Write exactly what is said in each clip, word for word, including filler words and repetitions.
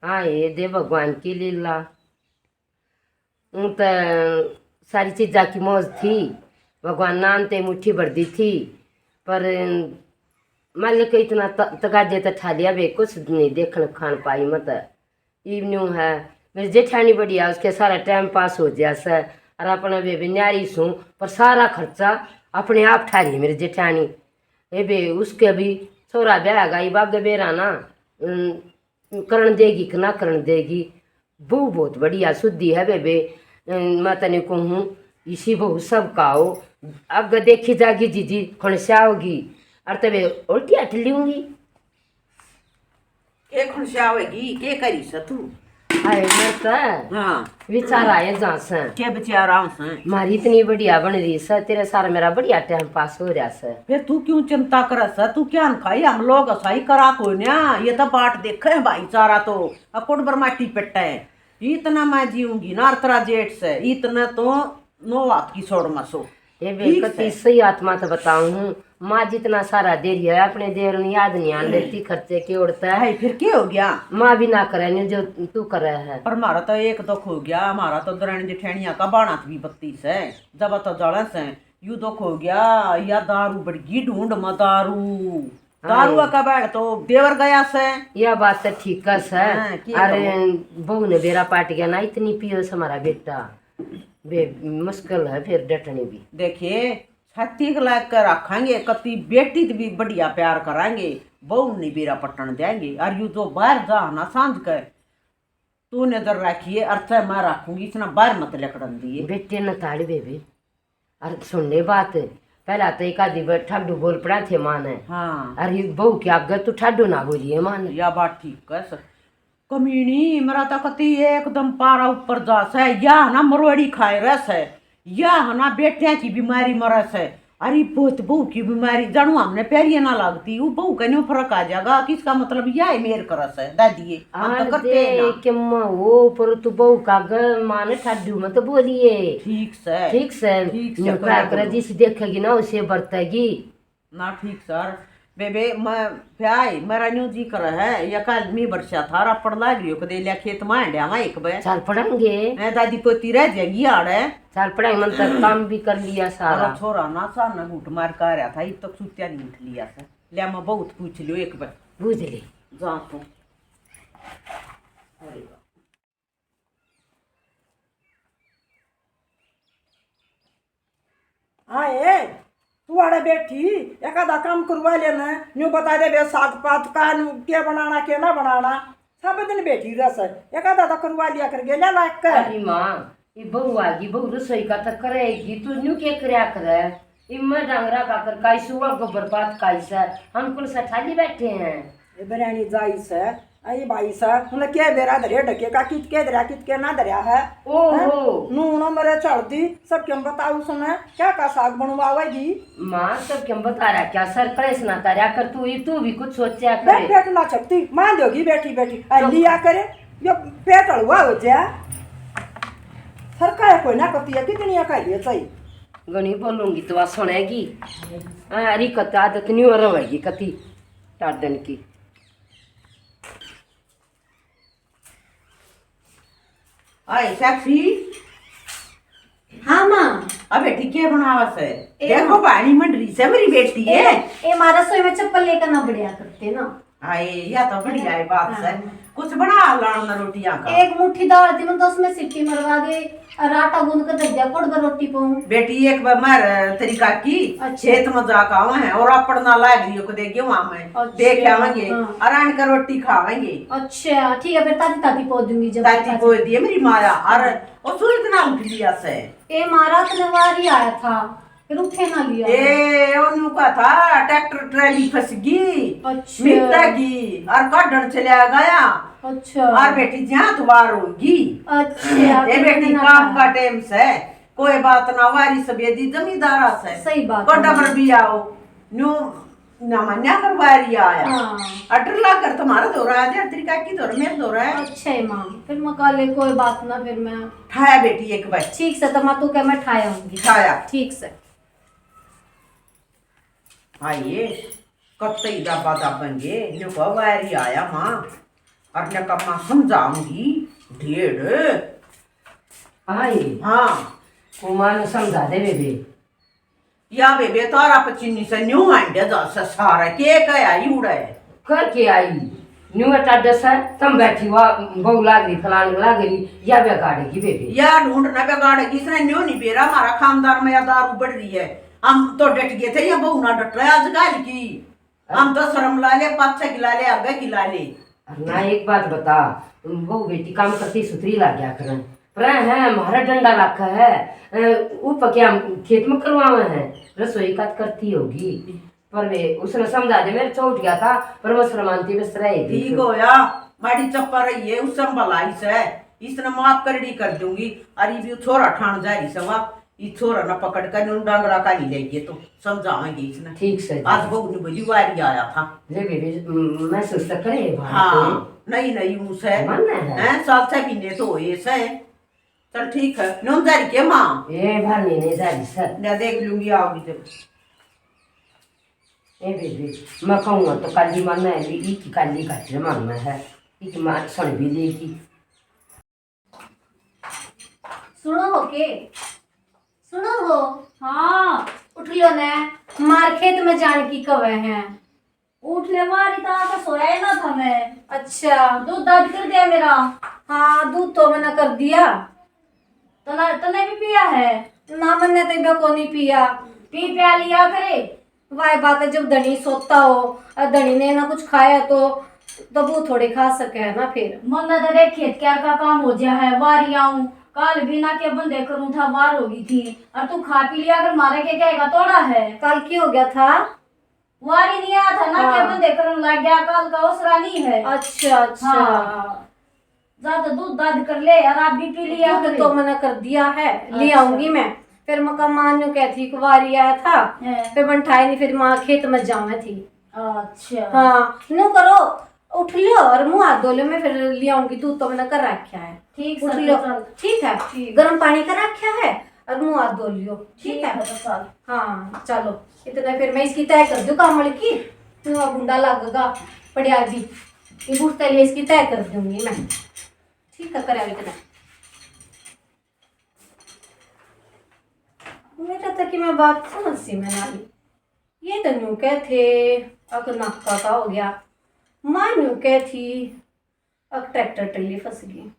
हाँ, ये दे भगवान की लीला। ऊँ तो सारी चीजा की मौज थी, भगवान नाम ते मुट्ठी भर दी थी, पर मालिक इतना त-, तगाजे तो ठा लिया बे, कुछ नहीं देखण खान पाई मत। इब न्यू है, मेरी जेठानी बढ़िया, उसके सारा टाइम पास हो गया से, और अपना बे, बे न्यारी सूं, पर सारा खर्चा अपने आप ठा रही मेरी जेठानी। ए बे, उसके भी छोरा ब्याह गा, इब आगे बेरा ना, अम, करण देगी कि ना करण देगी। बहू बहुत बढ़िया सुधी है बेबे। अम, मैं तने कहूँ, इसी बहू सब का हो। आगे देखी जागी जीजी, खुणस्या होगी। और तबे उल्टी हट लूंगी। के खुणस्या होगी, के करी स तू? हाय, मेरे तो हाँ। विचार आए जा से। के विचार आऊं से? मारी इतनी बढ़िया बन रही से, तेरे सार मेरा बढ़िया टाइम पास हो रहा से। फिर तू क्यों चिंता करे से? तू क्या न खाई, हम लोग असाई करा कोन्या। ये तो बाट देखे हैं भाईचारा तो, अकुड़ बरमाटी पिट्टे है। इतना मैं जीऊंगी ना, अर तेरा जेठ से, इतना तो नौ हाथ की छोड़ मसो। ये बे, ठीक कती से। सही आत्मा तो बताऊं हूँ, माँ जितना सारा दे रही है, अपने देवर ने याद नहीं आन देती, खर्चे के उड़ता है। हाय, फिर के हो गया? माँ भी ना करे नहीं जो तू करे है। पर म्हारा तो एक दुख हो गया, म्हारा तो दरानी जेठानिया का बाणा भी बत्तीस है, जब तो जले से। यू दुख हो गया, या दारू बढ़गी ढूंढ में दारू। दारू हाँ। का बैग तो देवर गया से। या बात तो ठीक है से। हाँ, के अरे, करूं? बहू ने बेरा पाट गया ना, इतनी पियो से हमारा बेटा। बे, मुश्किल है फिर डटनी भी। देखिए, छाती के लाग कर रखांगे, कती बेटी तो भी बढ़िया प्यार करांगे, बहू नहीं बेरा पटन देंगे। और यू जो बाहर जा ना सांझ के, तू नजर रखिए, अर तै मैं रखूंगी, इसने बाहर मत लिकड़न दिए। बेटे न ताड़ बेबे, अर सुन ले बात, पहला तो एक आधी बार ठाडू बोल पड़ा थे माँ ने। हाँ। अर ये बहू के आगे तू ठाडू ना बोलिए माँ ने। या बात ठीक है सर। कमीनी, मेरा तो कती एकदम पारा ऊपर जा से, या ना मरोड़ी खाए रह से, या ना बेटियां की बीमारी मरे से, अरे बहुत बहू की बीमारी, जानू हमने प्यारी ना लगती, वो बहू का न्यू फर्क आ जाएगा, किसका मतलब या है मेर करस है, दादी ये, हम तो आन करते हैं दे ना। के माँ वो, पर तू बहू का ग-, माँ ने ठाडू मत बोलिए। ठीक से, ठीक से, ठीक से, न्यू क्या करे करे, बोलो। जिस देखेगी ना उसे बरतेगी। ना ठीक सर, बेबे, मैं ब्याह, मेरा न्यू जी कर है, या काल मी बरसा था, रापड़ लाग रही हो, कदे लिया खेत में हंड्या में एक बे। चल पड़ेंगे। मैं दादी पोती रह जाएगी आड़े। चल पड़ेंगे, मन तक काम भी कर लिया सारा। अरे छोरा ना सा ना घूट मार कर आ रहा था, इब तक सुत्या नहीं उठ लिया था। लिया मैं बहुत पूछ लियो एक बार। बुझ ले। जा तू। अरे वाह। हाँ ए, तू आड़े बैठी, एक आधा काम करवा लेना, न्यू बता दे बे साग पात का, न्यू के बनाना, के ना बनाना, सब दिन बैठी रह से, एक आधा तो करवा लिया कर गेला लाग कर। अरे माँ, ये बहू आगी, बहू रसोई का तो करेगी, तू न्यू के करया करे? इब मैं डांगरा का कर काई से, वो गोबर पात काई से, हम कौन सा खाली बैठे हैं? ए बरानी जाई से, आई भाई सा, उन्हें के बेरा धरे ढके का, कित के धरया, कित के ना धरया है? ओहो। हैं? नून मरे चढ़ दी, सब क्यों बताऊ सुने, क्या का साग बनवावेगी? माँ, सब क्यों बता रहा, क्या सर कलेश ना तारा कर, तू ही, तू भी कुछ सोचा बे, करे। बैठ ना सकती, मान दोगी बैठी बैठी, आ, चुप। लिया करे, यो पेट हलवा हो जा। सर का कोई ना कती है, कितनी अकाई है सही। घणी बोलूंगी तो आ सुनेगी। हाँ, अरे कत आदत नहीं हो रहेगी कती टाडन की। आए साक्षी। हाँ माँ। अब बेटी के बनावा से? ए देखो माँ। पानी मंड रही से मेरी बेटी ए, है। ए माँ, रसोई में चप्पल लेकर ना बढ़िया करते ना। आए, या तो बढ़िया है बात से। हाँ। कुछ बना लान ना रोटियां का। एक मुट्ठी दाल थी, मैं तो उसमें सीटी मरवा दे। और आटा गूंद के धर दिया, कुड़ के रोटी पाऊं। बेटी, एक बार मार तेरी काकी अच्छा। खेत में जाके आवे हैं और अपड़ ना लाग रही हो, कदे गेहूं में अच्छा, देख आवेंगे हाँ। और आन के रोटी खावेंगे। अच्छा, ठीक है, फिर ताती ताती पो दूंगी जब ताती ताती। पो दिए मेरी माया। और ओ सूरज ना उठ लिया से। ए माँ, रात ने वारी आया था, फिर उठे ना लिया। ए, ओनू का था, ट्रैक्टर ट्राली फंस गई, अच्छा। मित्ता की, और काढण चला गया। अच्छा। और बेटी जात वार होगी। अच्छा, ए फिर बेटी, ना काम खाया। का टाइम से, कोई बात ना, वारी सफेदी जमींदारा से। सही बात कोटा है। पर भी आओ, न्यू ना मान्या कर वारी आया। हाँ। अटर ला कर तुम्हारा दौरा आ जा, तेरी काकी दौरा, मेरा दौरा है। अच्छा है माँ, फिर मैं काले कोई बात ना, फिर मैं ठाया बेटी एक बार। ठीक से, तो माँ तू कह, मैं ठाया हूँ। ठाया। ठीक से। हाँ, ये कत्ते ही दाबा दाबेंगे, न्यू कह वारी आया माँ। अपने कम्मा समझाऊंगी ढेर। आई। हाँ। वो माँ ने समझा दे बेबे। या बेबे, तारा पचीनी से न्यू आंडे जा से सारा के कह आई उड़े। कर के आई? न्यू टाडे से तम बैठी हुआ, बहू लाग रही, फलान लाग रही, या बिगाड़ेगी बेबे। या ढूंढना बिगाड़ेगी, इसने न्यू नहीं बेरा, हमारा खानदान में या दारू बढ़ रही है। हम तो डट गए थे, ये बहू ना डट रहा आजकल की। हम तो शर्म ला ले, पाछे गिला ले, आगे गिला ले। और ना एक बात बता, बहू बेटी काम करती सुथरी लाग्या करें, पर है हमारा डंडा रखा है, अ, ऊपर क्या हम खेत में करवावे हैं, रसोई का तो करती होगी। पर वे उसने समझा दे, मेरे चौट गया था, पर मैं शर्मांती बस रह गई। ठीक होया, माड़ी चप्पा रही है, उससे हम भलाई से, इसने माफ करड़ी कर दूंगी। अरे भी छोरा ठाण जा रही सवा, ई छोरा ना पकड़ कर न्यू डांगरा का नहीं लेके तो समझावेंगे इसने। ठीक से। आज बहू ने बोली, वारी आया था। ले बेबे, म-, महसूस तो करे ये बात। हाँ, नहीं, नहीं, ऊँ से। मन है। हैं, साल छह महीने तो होए से। चल ठीक है, न्यू जा रही के माँ? ए, भर नहीं, नहीं जा रही सर। मैं देख लूंगी, आओगी जब। ए बेबे, मैं कहूँगा तो काली मानना है, ई की काली घट मानना है, ई की माँ सुन भी लेगी। सुनो हो के? सुनो हो? हाँ। उठ लो ने, मार खेत में जान की कवे है। उठ ले, मारी ता तो सोया ही ना था मैं। अच्छा। दूध दाद कर दिया मेरा? हाँ, दूध तो मैंने कर दिया। तने, तने भी पिया है? ना, मैंने तो इबे को नहीं पिया। पी प्या लिया करे। वाह बात है, जब धनी सोता हो और धनी ने ना कुछ खाया तो, तब वो थोड़े खा सके है ना फिर। मन्ने तो देख खेत क्यार का काम हो गया है, वारी आऊं, काल भी ना के बंदे करूं था, वार हो गई थी, और तू खा पी लिया, अगर मारे के कहेगा तोड़ा है। काल की हो गया था? वारी नहीं आया था ना, हाँ। के बंदे करन लग गया, काल का ओसरा नहीं है। अच्छा, अच्छा। हाँ। जा तो दूध दाद कर ले यार, आप भी पी लिया दूध करे। तो मना कर दिया है, ले अच्छा। आऊंगी मैं। फिर मैं कहा, माँ न्यू कह थी कि वारी आया था, हैं। फिर मैं ठाई नहीं, फिर माँ खेत में जावे थी। अच्छा। हाँ, न्यू करो, उठ लियो और मुंह हाथ धो लियो, मैं फिर ले आऊंगी दूध, तो मैंने कर रखा है। ठीक उठ सर, लियो। चल। ठीक है, ठीक। गर्म पानी कर रखा है और मुंह हाथ धो लियो, ठीक ठीक है? है, तो चल। हाँ, चलो, इतना फिर मैं इसकी तय कर दूँ कामल की, न्यू गुंडा लगेगा पड़िया जी, ये बुढ़ते लिए इसकी तय कर दूंगी मैं। ठीक है, करे इतना। मेरा तो कि मैं बात समझ सी मैं ना ली। ये तो न्यू कह थे, अक नाका का हो गया। माँ न्यू कह थी, अक ट्रैक्टर ट्रली फंस गई।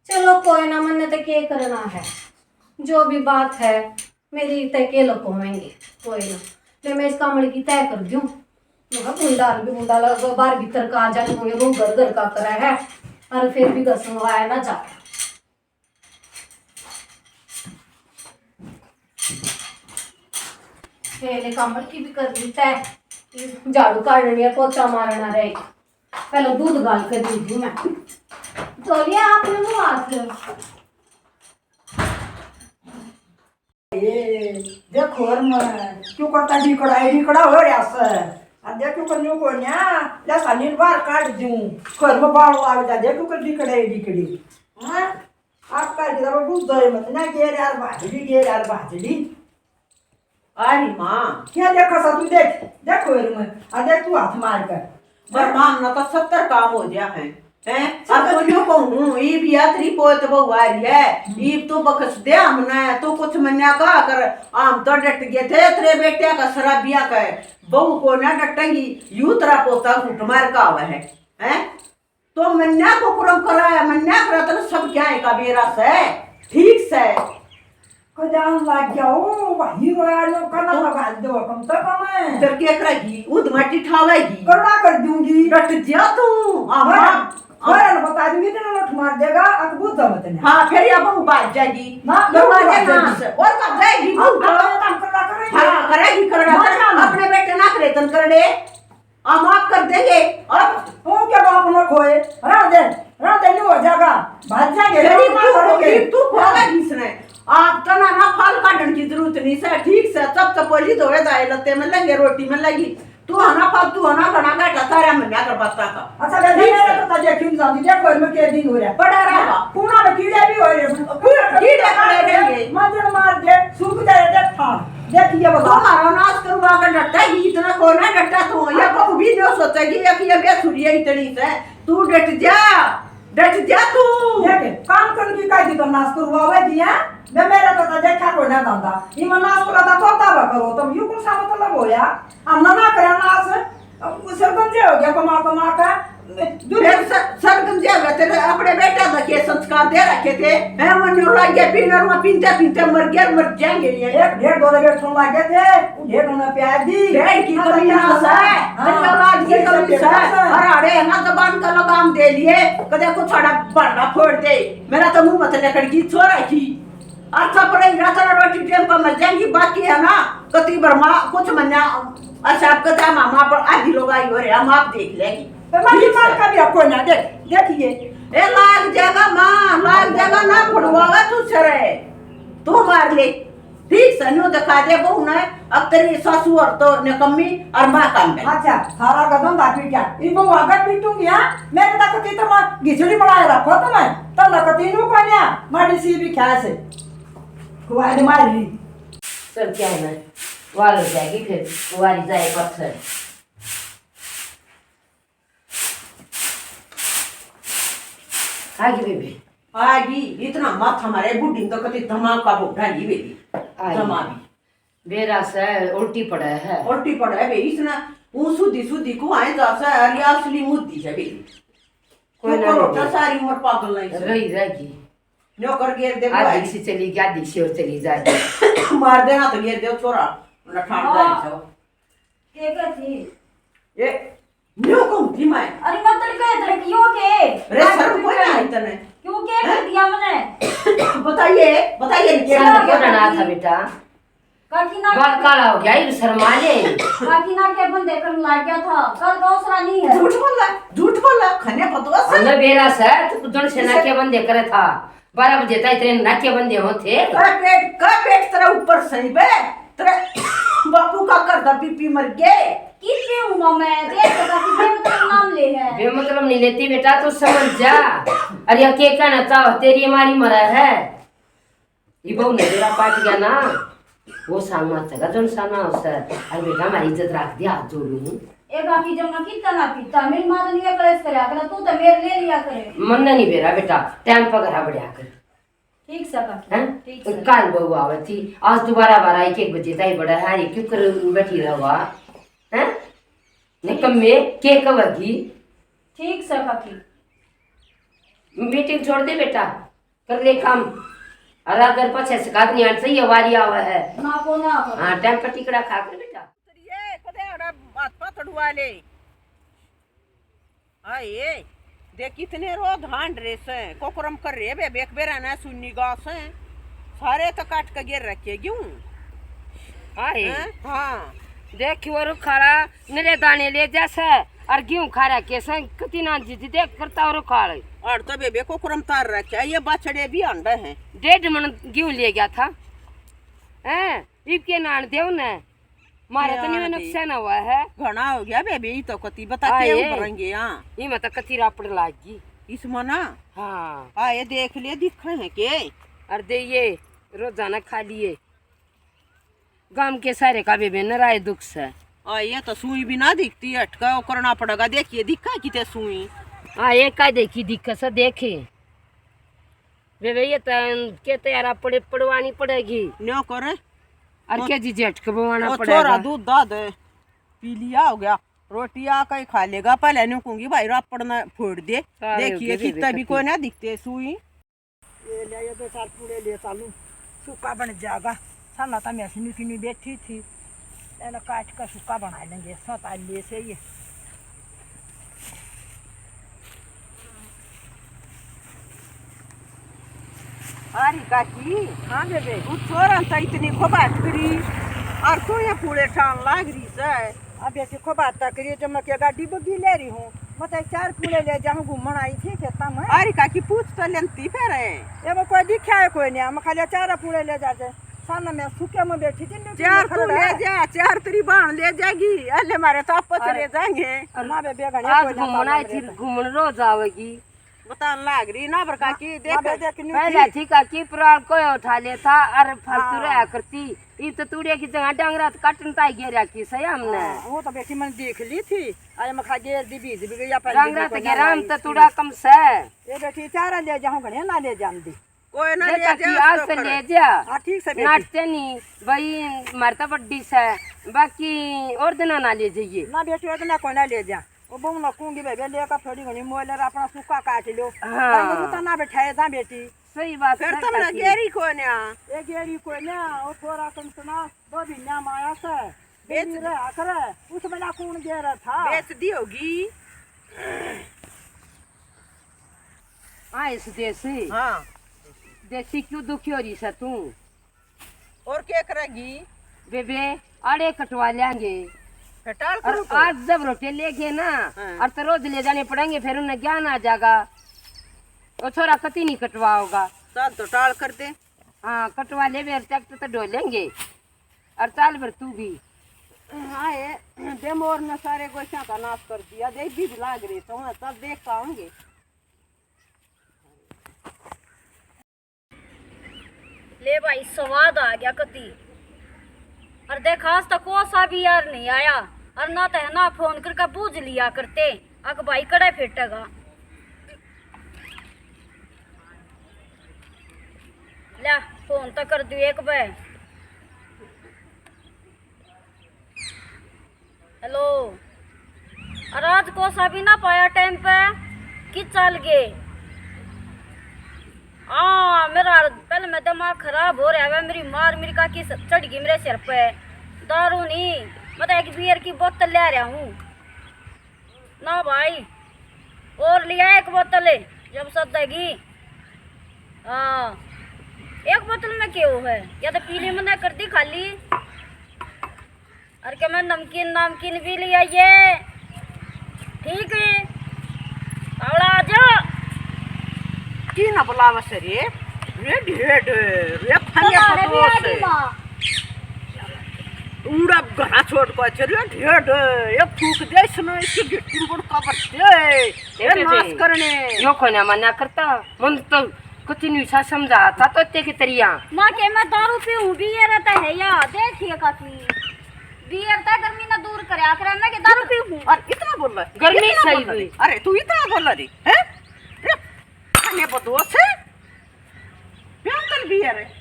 चलो कोई ना, मन्ने तो के करना है, जो भी बात है मेरी तय के लपवाएंगे। कोई ना, ले मैं इस कामल की तय कर दूं। मैं कहा, मुंडा भी मुंडा लग, बाहर भीतर का आ जाने को, ये वो घर घर का करा है, और फिर भी घर संगवाया ना जाता। पहले कमर की भी कर ली तय, झाड़ू काटनी है, पोछा मारना रहे। पहले दूध गाल कर दी थी मैं। धो लिया आपने मुंह हाथ? ए, देखो, और मैं क्यों करता, ढीकड़ा, ए, ढीकड़ा हो रहा से। आ देखो, कर न्यू को न्या, ले सानी बाहर काट दूं, घर में बाल लाग जा, देखो, कर ढीकड़ा, ए, ढीकड़ी। हाँ? आजकल की तो बुझ जाए मत ना, गेर यार भाजड़ी, गेर यार भाजड़ी। अरे माँ। क्या देखा सा तू, देख, देखो, ए, मैं, आ देख तू हाथ मार कर। पर माँ ना तो सत्तर काम हो गया है। हैं? और बोलियो कहूँ, ईब यात्री पोत बहू आ रही है, ईब तू बख्श दे हमने, तू कुछ मन्या कहा कर, हम तो डट गए थे तेरे बेटिया का शराबिया का है, बहू को ना डटेंगी, यू तेरा पोता घूट मार का आवे है, हैं? तो मन्या को कुरम करा है, मन्या करा तो सब क्या है का बेरा से, ठीक से। कजान लाग गया, ओ भाई, रोया लो, कना तो लगा दो, कम तो कम है। फिर के करेगी? उद माटी ठावेगी। करड़ा कर दूंगी। डट जा तू। हाँ, हाँ, हाँ। हाँ, बता दूंगी, तेरा लठ मार देगा, अक बुझ जा मत ने। हाँ, फिर या बहू भाग जाएगी। ना, तो बहू मार भाग देना। जाएगी। और भाग जाएगी, बहू हाँ, तो। हाँ, काम करड़ा करेगी। हाँ, करेगी, करड़ा ना, करेगी। ना, ना। अपने बेटे ना करे, तन करड़े। हम माफ कर देंगे। और तू के बाप ना खोए, रह दे, रह दे, न्यू हो जाएगा, भाग जाएंगे, तेरी न्यू माफ तू, करोगे। तू खोएगा किसने? आप तना ना फल काटने की जरूरत नहीं से, ठीक से, तब तो बोली धोए दाए लत्ते में लेंगे, रोटी में लेगी। तू है ना फल, तू है ना घना घाटा, तारा मन्या कर बत्ता का। अच्छा, बेटा, ठीक मेरा से। तो ताजा क्यों जाती, देखो, इनमें के दिन हो रहा है। पड़ा रहा। हाँ, कूड़ा में कीड़े भी हो रहे हैं। कीड़े पड़े रहेंगे। मजर मार दे, सूख जाए, देख, हाँ। देखिए बाबा। तुम्हारा नाश करवा के डटेगी, इतना कोना डटा तू। ये बहू भी जो सोचेगी कि ये बेसुरी है इतनी से। तू डट जा, डट जा तू। देख, काम करने की कायदी तो नाश करवावे दिया। मैं मेरा तो देखा कोई ना दादा। ये मैं नाश करा था, तो तब करो, तुम यूं कौन सा मतलब होया? हम ना, ना करा नाश। अब सरपंच हो गया कमा कमा का। फिर स-, सरपंच हो गया, तेरे अपने बेटा का के संस्कार दे रखे थे, हैं? वो न्यू लाग गया, पीनर में पीनते पीनते मर गया, मर जाएंगे ये। एक डेढ़ दो लगे ठोन लाग गए थे, वो ढेर होना प्याज दी। डेढ़ की कमी ना है, हाँ। तेरी औलाद की कमी से। हराड़े है ना, जबान का लगाम दे लिए, कदे कुछ साड़ा बंडा फोड़ दे। मेरा तो मुंह मत लकड़ की छोरा की। अच्छा पड़े, रात रोटी टेम पर मर जाएंगी, बाकी है ना, कति भर माँ कुछ मन्या। अच्छा, आप कहता मामा पर आधी लोग आई हो रहे, हम आप देख लेंगे। तो माँ की मार का भी कोई ना देख, देखिए। ए, लाग जाएगा माँ, लाग जाएगा ना, फुड़वावा तू सरे, तू मार ले। ठीक से न्यू दिखा दे बहू ने, अब तेरी सासू और तो निकम्मी और माँ काम है। अच्छा, सारा गदन दा पीट गया। ई बहू आगे पीटूंगी, हाँ? मेरे तक ती तो माँ घिचड़ी बनाए रखो तुम्हें, तब ना कती नू कोन्या, मारी सी भी ख्या से। खुआ दे मारी। चल, क्या है, वाल हो जाएगी फिर, कुंवारी जाए पत्थर। आ गई बेबे। आ गई, इतना माथा मारे, बुढ़ी तो कती दिमाग का भुट्टा नहीं बेबी। आ गई। जमा भी। बेरा से उल्टी पड़े है। उल्टी पड़े है बे, इसने वो सुधी सुधी को आए जा से, अरे असली मुद्दी है बे। कोई ना तो बेबे। सारी उम्र पागल नहीं से। रही रहेगी। न्यो कर गेर दे आधी भाई। सी चली गई, आधी सी और चली जाएगी। मार देना तो गेर दे छोरा, ना ठाण हाँ। जाए सब। के कहती? ये न्यो कहूं थी मैं। अरे मत तड़के, तड़के यो के? अरे शर्म कोई ना आई तने। क्यों के हैं? कर दिया मैंने? बताइए, बताइए, क्या शर्म क्या को डरना करती? था बेटा? काकी ना बाल काला हो गया, ये शर्मा ले। काकी ना के बंदे करने लग गया था। कल का उसरा नहीं है। झूठ बोला, झूठ बोला, खने बतवा से। हमने बेरा से तू जन से ना के बंदे करे था। बारह बजे तक इतने नाके बंदे हो थे। का पेट, का पेट तेरा ऊपर सही बे? तेरे बापू का कर दा बीपी मर गए। किस पे हूँ माँ मैं? देख तो काकी बेमतलब नाम ले है। बेमतलब नहीं लेती बेटा, तू समझ जा। अरे ये के कहना चाहो, तेरी मारी मरा है। ये बहू ने बेरा पाट गया ना, वो साल मार चगा जोन सा ना हो सर। अरे बेटा, हमारी इज्जत रख दे, हाथ जोड़ू हूँ। ए काकी, जब मैं कितना ना पीता, मेरी माँ तो नहीं कलेश करया करे, तू तो मेरे ले लिया करे। मन नहीं बेरा बेटा, टाइम पर घरा बढ़िया कर। ठीक सा काकी, हैं? ठीक सा। काल बहू आवे थी, आज दोबारा बारह एक, एक बजे ताई बड़ा है, ये क्यों कर बैठी रहा? हैं? निकम्मे, के कहेगी? ठीक सा काकी। मीटिंग छोड़ दे बेटा, कर ले काम। और अगर पाछे शिकायत नहीं आनी चाहिए, वारी आवे है। ना को ना करो। हाँ, टाइम पर टिकड़ा खा कर बेटा। ये कदे अड़ा बात पा तड़ुआ ले। हाय, देख कितने रो धान रे से, कोकरम कर रे बे, बेक बेरा ना सुन्नी गा से। सारे तो काट के गिर रखे गेहूं। हाय। हैं? हाँ। देख वो रुखाला मेरे दाने ले जा से, और गेहूं खा रखे से, कितनी ना जी देख करता और खाल। और तो बेबे को करम तार रखे, ये बछड़े भी अंडे हैं। डेढ़ मन गेहूं ले गया था। हैं? इब के नान देव ने? मारा तो नहीं नुकसान हुआ है। घना हो गया बेबे, ये तो कति बता के ऊपरेंगे। हाँ, ये मत कति रापड़ लाग गई इसमें ना। हाँ। आ, ये देख ले, दिखे हैं के? और दे ये रोजाना खा लिए। गांव के सारे का बेबे नराए दुख से। आ, ये तो सुई भी ना दिखती, अटका करना पड़ेगा। देखिए, दिखा किते सुई। हाँ, ये का देखी, दिख से देखे। बेबे, ये तो के तैयारा पड़े, पड़वानी पड़ेगी। न्यो करे। और के जी जेठ के बवाना पड़ेगा। छोरा दूध दा दे, पी लिया हो गया, रोटी आके खा लेगा। पहले न्यू कहूंगी, भाई, रापड़ ना फोड़ दे। देखिए, कितना भी कोई ना दिखते सुई। ये ले, ये दो चार पूड़े ले चालू, सूखा बन जाएगा। साला तो मैं ऐसी न्यू की न्यू बैठी थी, मैंने काट कर सूखा बना लेंगे, सत आलू से ये। अरे काकी। हाँ बेबे। उस छोरा तो इतनी खोबाट करी, और तू ये पूरे ठान लाग रही से। अब ऐसे खोबाट करिए, जब मैं क्या गाड़ी बग्गी ले रही हूँ, मैं तो चार पूरे ले जाऊँ, घूमन आई थी खेता में। अरे काकी, पूछ तो लेती फिर। ये मैं कोई दिखा है कोई नहीं, मैं खाली चार पूरे ले जाते। सामने मैं सूखे में बैठी थी, चार तू ले जा, चार तेरी बहन ले जाएगी, अले मारे तो आप ले जाएंगे। ना बेबे, घने आज कोई ना घूमन आई थी, घूमन रोज आवेगी। पता लाग रही ना बरका की, ना, देख। ना, देख, नहीं पहले थी। ठीक है, की पुराल को उठा लेता और फालतू हाँ। रहा करती। ये तो तूड़े की जगह डांगरा तो काटन ताई घेरा की सही हमने। हाँ, वो तो बेटी मैंने देख ली थी। अरे मखा घेर दी, बीज भी गई अपन डांगरा तो घेरा हम तो तूड़ा कम से। ये बेटी चारा ले जाऊं, घने ना ले जान दी। कोई ना, ले जा, आज तो ले जा। हाँ, ठीक से बेटी। नाटते नहीं भाई, मारता बड्डी से, बाकी और दिना ना ले जाइए। ना बेटी, और दिना कोई ना ले जा। वो बहु ना कूंगी बेबे, लेकर थोड़ी घनी मोल और अपना सूखा काट लो। हाँ। तंग तो ना बैठाए था बेटी। सही बात फिर है तुमने काकी। गेरी कोई ना। ये गेरी कोई ना, वो थोड़ा कम सुना, दो महीना माया से। बेच बेच रहा करे, उस बेला कौन गेरा था? बेच दी होगी। आए इस देसी। हाँ। देसी क्यों दुखी हो रही से तू? और क्या करेगी? बेबे, आड़े कटवा लेंगे। कटाल और करो तो। आज जब रोटे लेके ना, हाँ। और तो रोज ले जाने पड़ेंगे, फिर उन्हें ज्ञान आ जाएगा। वो छोरा कती नहीं कटवा होगा। चल तो टाल कर दे। हाँ, कटवा ले, फिर ट्रैक्टर तो ढो लेंगे। और चाल भर तू भी। हाँ, ये दे मोर ने सारे गोशियां का नाश कर दिया। देख भी लाग रही तो मैं तब देख पाऊंगी। ले भाई, स्वाद आ गया कती। और देख, आज तक कोसा भी यार नहीं आया, और ना तो है ना फोन करके बूझ लिया करते, अक भाई कड़े फेटेगा। ले, फोन तो कर दू एक बार। हेलो, और आज कोसा भी ना पाया टाइम पे, कि चल गए? हाँ, मेरा पहले मैं दिमाग खराब हो रहा है, मेरी मार मेरी काकी स-, चढ़ गई मेरे सिर पे। दारू नहीं, मैं तो एक बियर की बोतल ले रहा हूँ ना भाई, और लिया एक बोतल जब सदेगी। हाँ, एक बोतल में क्यों है, या तो पीली मना कर दी खाली। अरे के मैं नमकीन, नमकीन भी ले आइए। ठीक है, पावड़ा आ जा। की ना बुलावे से रे? रे ढेड, रे खाने बुलावे भी पतोस। आ गई माँ। उड़ा घरा छोड़ को अच्छे रे ढेड, एक फूक दे इसने, इसकी गिट्टी में बड़का भर दे। ए, ए, नाश करने। यो कोन्या मना करता, मन तो कुछ नहीं सा समझा था तो ते की तरिया। माँ के मैं दारू पीऊँ, बियर तो है या, देखिए काकी। बियर तो गर्मी ना दूर करे, आखिर मैं के दारू पीऊँ। और इतना बोल रहा है? गर्मी इतना सही बोल रहा है? हुई। अरे, तू इतना बोल रही, हैं? रे, खाने बदोस है? प्योंतल बियर है?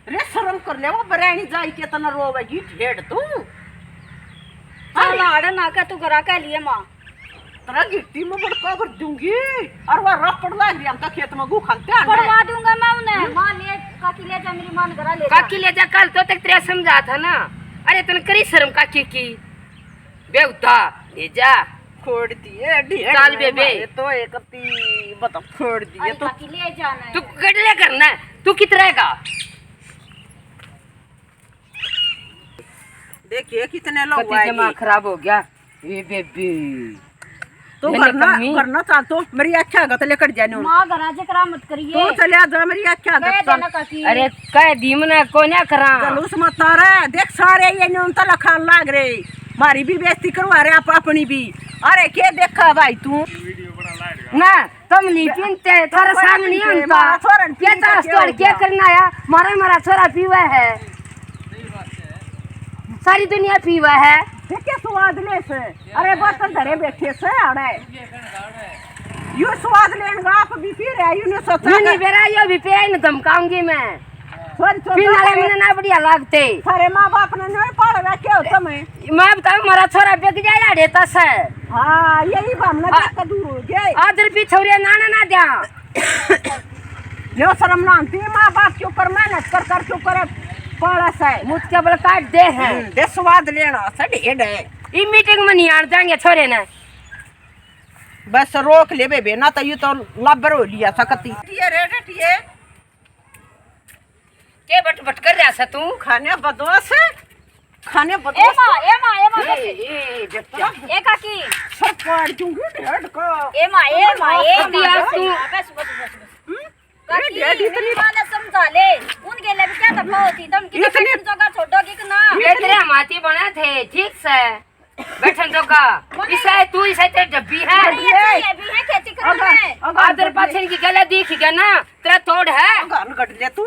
रे, शर्म कर ले, वो बरैनी जाई के तना रोवेगी, ढेड तू। चल, हाँ। आड़े ना के तू घरा के लिए माँ। तेरा गिट्टी में बड़का कर दूंगी। और वह रपड़ लाग रही हमका खेत में गू खाते आने। पड़वा दूंगा मैं उन्हें। हम्म। माँ ले, काकी ले जा, मेरी माँ ने घरा ले जा। काकी ले जा, कल तो तक तेरा समझा था ना। अरे तन करी शर्म काकी की। बेहुदा, ले जा। फोड़ दिए, ढेर चाल में बेबे। मारे तो एक ती बता फोड़ दिए अरे तो। काकी ले जाना है। तू गडले करना है, तू कित रहेगा? देखिए कितने लोग कति आए दिमाग जी। खराब हो गया। ए बेबी। तो ये करना, कमी। करना चाल तो मेरी अच्छा गत लेकर जाने। माँ घरा जकरा मत करिए। तो चले आ जा मेरी अच्छा गत कह चल। देना काकी। अरे कह दी मना कोन्या करा। जलूस मत तारे, देख सारे ये न्यून तला खान लाग रहे। मारी भी बेइज्जती करवा रहे आप अपनी भी। अरे के देखा भाई तू? ना। तुम नहीं पीते, थारे सामने नहीं होता। मारा छोरा के पीवे तास के तोड़ हो के गया? करना है? मारा, मारा छोरा पीवा है, सारी दुनिया पीवा है। देखे स्वाद ले से। अरे बोतल धरे बैठे से आड़े। यो स्वाद लेन का आप भी पी रहे, यू ने सोचा नहीं, नहीं, कर- बेरा यो भी पे न धमकाऊंगी मैं। छोरी, छोरी, फिर नाले छोरी। मैंने ना बढ़िया लागते। थारे माँ बाप ने नहीं पाल रखे हो तुम्हें। मैं बताऊँ, मारा छोरा बिक जाए, आड़े तस है। हाँ, यही भावना आ-, देख के दूर हो गए। आदर भी छोरिया नाना ना द्या। यो शर्म ना आती, माँ बाप के ऊपर मेहनत कर कर के ऊपर पालस है। मुझ के बल काट दे है। हम्म, दे स्वाद लेना, से ढेड है। ई मीटिंग में नहीं आन देंगे छोरे ने। बस रोक ले बेबे, ना तो यू तो लाबर हो लिया सकती। ये रे डटिए। के बट बट कर रहा से तू? खाने बदोस, खाने ए बदोस। माँ, ए माँ, ए माँ, ए, बस। ए, ए, जब तक ए काकी। सर पाड़ दूंगी ढेड को। ए माँ, ए माँ, ए माँ, दिया बस, तू। बस, बस, बस, बस। हम्म? काकी, ए, ढेड इतनी मेरी माँ ने समझा ले। उनके लिए भी क्या दफा होती, तुम कितना इतनी बैठन जोगा छोड़ोगी कि ना? ये तेरे माती बने थे, ठीक से। बैठन जोगा। इसे तू, इसे तेरे डब्बी है। अरे, ये तो ये भी है, खेती करने में। आदर पाछन की गले दिख गया ना, तेरा तोड़ है। गान कट ले तू।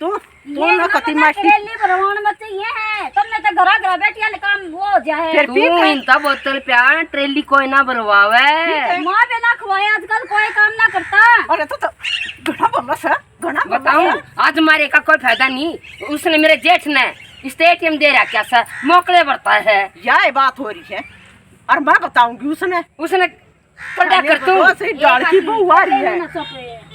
तू, तू ये ना ना कति पता मास्टर। ट्रेली भरवान मत ये है, तुमने तो घरा घरा बैठिया ले काम वो हो जाए। फिर तू पी के इनका बोतल प्यार, ट्रेली कोई ना भरवावे। माँ बिना खवाए आजकल कोई काम ना करता। अरे तो, तो घना बोला सर, घना बोला बताऊं, सर। आज मारे का कोई फायदा नहीं। उसने मेरे जेठ ने इस एटीएम दे रखा सर, मोकले भरता है। यह बात हो रही है। और मैं बताऊंगी उसने। उसने पड़ा कर तू। बस ये डाल की बहू आ रही है।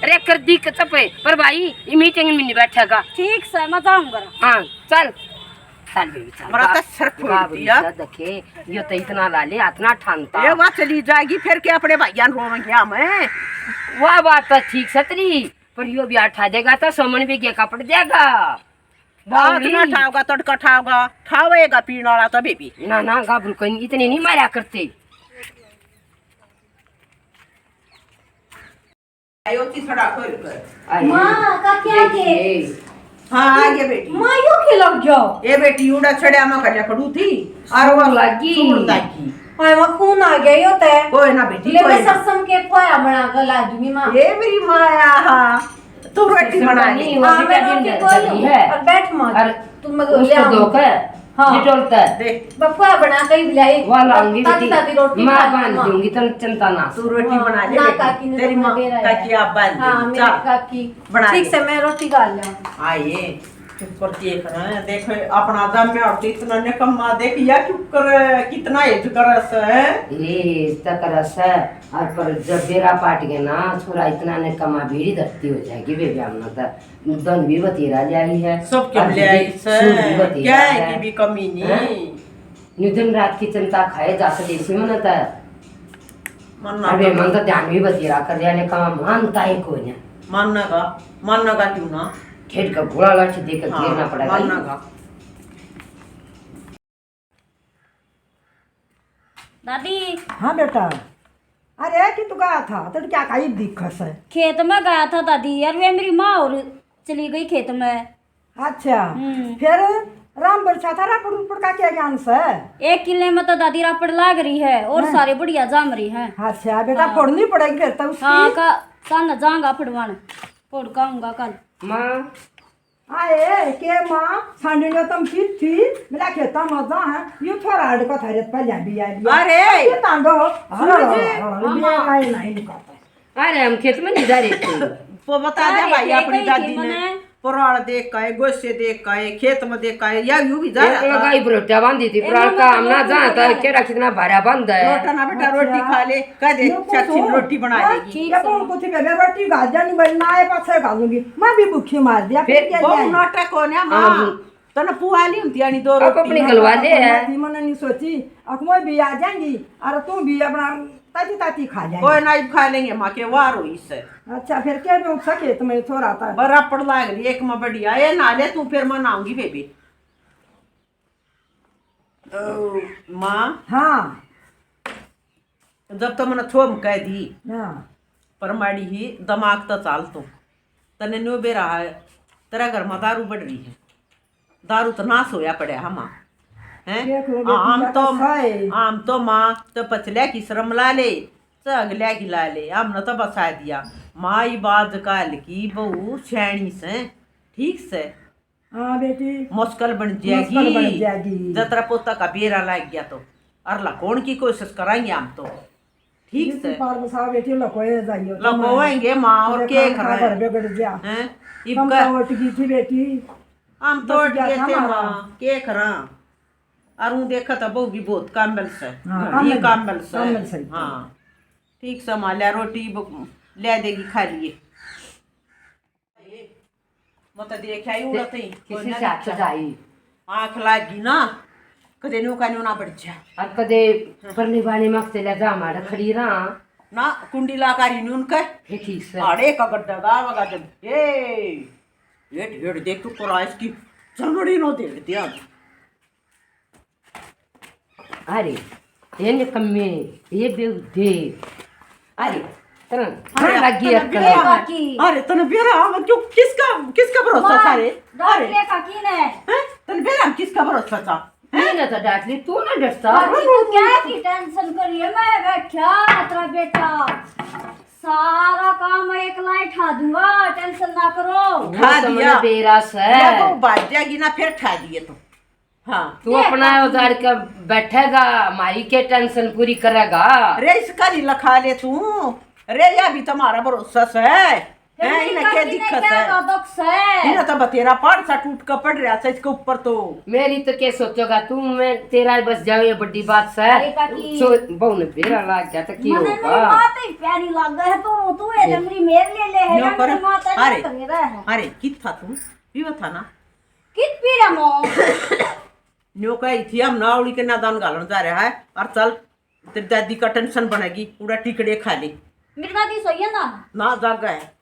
अरे कर दी के चपे, पर भाई ये मीटिंग में नहीं बैठेगा। ठीक से, मैं जाऊंगा। हाँ, चल। चल बेबी, चल। मेरा तो सर फूल दिया। देखे, ये तो इतना ला ले, इतना ठानता। ये बात चली जाएगी, फिर क्या अपने भाइयां रोवेंगे हम? वाह, बात तो ठीक से तेरी, पर यो भी उठा देगा तो सोमन भी के कपड़ देगा। बात ना ठाओगा, तड़का ठाओगा, ठावेगा पीने वाला तो बेबी। ना, ना, गाबरू कहीं इतने नहीं मारा करते। आयो ती सड़ा खोल कर। आई। माँ, काकी आ गए। हाँ, आ गया बेटी। माँ, यो के लग गयो? ए बेटी, उड़ा छड़या में खड़े खड़ू थी। और वो सून लागी। सून लागी। हाय, माँ, खून आ गया यो ते। कोई ना बेटी, ले, कोई मैं ना। सरसम के खोया बना के ला दूंगी, माँ। ए मेरी माँ, हाँ। तू रोटी बना ले। हाँ, मैं रोटी खोलूं। और बैठ माँ, और तू मगर उसको धोकर हाँ। डिटोल तै। देख। बप्पा बना के ही लाई। वाह लाऊंगी ताजी बेटी। ताजी रोटी माँ खा बांध माँ। दूंगी, तन चिंता ना। तू रोटी हाँ, बना ले ना बेटी। काकी ने तेरी तो माँ मेरा है। काकी आप बांध हाँ, देगी। मेरी चल। काकी। बना ठीक ले। से मैं रोटी खा लिया। आइए, चुप कर के खा। देख, अपना दम में और तो इतना निकम्मा, देख, या चुप कर, कितना एज कर से। ये एज तक कर से, और पर जब बेरा पाट गया ना, छोरा इतना निकम्मा, भीड़ धरती हो जाएगी, बेबे, हमने तो धन भी बतेरा ले आई है। सब के और ले आई दीदी, से। सूट भी बतेरा क्या है है। कि भी कमी नहीं। हैं? न्यू दिन रात की चिंता खाए जा सके इसी मन तो। मन ना अबे कर। मन तो ध्यान भी बतेरा कर लिया ने काम मानता ही कोई ना। मानना का, मानना का क्यों ना? खेत का घोड़ा लाठी देकर हाँ, घेरना पड़ेगा। मानना का। दादी। हाँ बेटा। अरे, कि तू गया था, तेरे क्या का इब दिखस है? खेत में गया था दादी, यार, वे मेरी माँ और चली गई खेत में। अच्छा, हम्म। फिर राम बरसा था, रापड़ रुपड़ का क्या ज्ञान से? एक किले में तो दादी रापड़ लाग रही है और हाँ। सारे बढ़िया जाम रही है। अच्छा बेटा, हाँ। फोड़नी पड़ेगी फिर तो उसकी। हाँ, का, कल जाऊंगा फड़वान, फोड़ का आऊंगा कल। माँ, आए के माँ, सांडलियो तम की थी, मिला खेता मजा है, यू थोड़ा हड को थारे पहले भी आ लिया। अरे! ये तांडो, सुन हर, जी। हर, हर, हाँ, ये माँ। नहीं, नहीं निकालता। अरे, हम खेत में नहीं जा रहे थे। वो बता दे अरे, भाई, अपनी दादी ने। पराल देख का है, गोसे देख का है, खेत में देख का है, या यू भी जा रहा था। लगाई बरोटा बांधी थी, पराल का हम ना जाना था, केड़ा कितना भारा बांधा है। रोटा ना बेटा, रोटी खा ले, कह दे, चाची ने रोटी बना देगी। ये कौन कुछ बेबे रोटी खा जानी, बड़ी ना आए पाछे खा लूंगी। मैं भी भूखी मार दिया, फिर फिर क्या बहुत जाए? नाटक हो ना, माँ। हाँ। तने पुआ ली होती आनी दो आप रोटी अपनी ना गलवा ले है। मने नहीं सोची, अक मैं भी आ जाएंगी, और तू भी अपना ताती ताती खा जाएंगी। कोई ना, खा लेंगे, माँ के वार हुई से। अच्छा, फिर क्या भी उठा खेत में थोड़ा था। बराबर लाग रही, एक में बढ़िया, ये ना ले तू, फिर मैं नहाऊंगी बेबी। ओ, माँ। हाँ। जब तो मैंने थोम कह दी, हाँ। पर माड़ी ही दिमाग तो चाल तू। तने न्यू बेरा है, तेरा घर में दारू बढ़ रही है। दारू तो नाश होया पड़ा है, माँ। हैं? देख लो बेटी, आम तो, आम तो माँ तो पचलिया की शर्म ला ले, चाहे अगलिया की ला ले, हमने तो बचा दिया। माँ, ये बात काल की बहू सियाणी से, ठीक से। हाँ बेटी। मुश्किल बन जाएगी। मुश्किल बन जाएगी। जतरा पोता का बेरा लाग गया तो। और लकोण की कोशिश करांगे हम तो। ठीक से। पार बसा बेटी, लकोए जाइयो तो लकोएंगे माँ, और के करा? घर बिगड़ गया। हैं? इब हम तो उठ गई थी बेटी। हम तो उठ गए थे माँ, के करा? और हूँ देखा था बहू भी बहुत कामल से। हाँ, कामल से। हाँ। ठीक से माँ, ले रोटी ले देगी, खा लिए। मत देखा ही उड़त ही, किसी से हाथ जाई। आँख लागी ना, कदे न्यू का न्यू ना बढ़ जा। और कदे परली बानी मत चला जा, हमारा खड़ी रहा। ना, कुंडी ला कारी न्यू उनके। ये ठीक से। आड़े का गड्ढा गावगा जब। ए, हेट, हेट देख तू कोरा इसकी चमड़ी नो देख दिया। अरे, ये निकम्मे, ये बेवदे। अरे, तन, अरे, तन लगी तन अक्कल। बेरा, अरे, तन बेरा, हम क्यों, किसका, किसका भरोसा माँ, था रे? डांट अरे। ले काकी ने। हैं? तन बेरा, हम किसका भरोसा था? हैं? ये ना तो डांट ली, तू ना डरता। काकी, तू क्या की टेंशन करी है? मैं बैठा, तेरा बेटा। सारा काम मैं एकला ही ठा दूंगा, टेंशन ना करो। वो ठा तो दिया। मने बेरा से। या तो भाग जाएगी ना, फिर ठा दिए तो। हाँ। तू अपना उजाड़ के बैठेगा, माई के टेंशन पूरी करेगा। अरे, इसका नहीं लखा ले तू। अरे, या भी तुम्हारा भरोसा से। फिर हैं, मेरी इन्हें क्या काकी ने दिक्कत क्या है? का दुख से? इन्हें तो बतेरा पहाड़ सा टूट कर पड़ रहा था इसके ऊपर तो। मेरी तो क्या सोचेगा तू, मैं तेरा ही बस जाओ, ये बड़ी बात से। अरे काकी। सो, बहू ने बेरा लाग गया तो की मने होगा? मेरी बात ही प्यारी लाग है, तू, तू ये ए, जंगली मेर ले ले है न्यो या कर। मेरी माँ तेरे अरे, तो मेरा है। अरे, कित था तू? पीवा था ना? कित पी रहा मो? न्यो कही थी, हम नावड़ी के नादान घालन जा रहा है, और चल, तेरी दादी का टेंशन बनेगी, पूरा टिकड़े खा ले। मेरी दादी सोई है ना? ना, जागा है।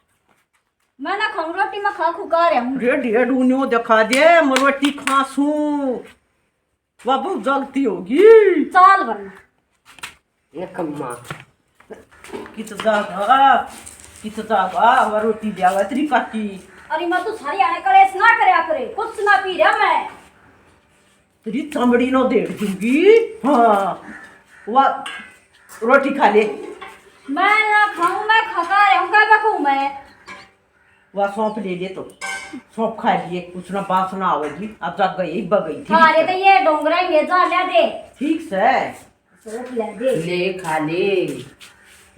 मैं ना खाऊं रोटी, मैं खा खुका रहा हूँ। रे ढेडू न्यो दिखा दे, मैं रोटी खासूं। वाह, बहुत जलती होगी। चाल बन। नकम्मा। कित जागा, कित जागा, वह रोटी द्यावा तेरी काकी। अरे मैं तू सारी आने कलेश ना करया करे, कुछ ना पी रहा मैं। तेरी चमड़ी नो देख दूंगी। हाँ, वह रोटी खा ले। मैं ना खाऊं, मैं खका रहा हूँ, क्या खाऊं मैं? वह सौंफ ले ले तो, सौंफ खा लिए, कुछ ना बासना आवेगी। अब जा गई, बगई थी। अरे तो ये डोंगरा ही ले जा, ले दे। ठीक से। सौंफ ले दे। ले, खा ले।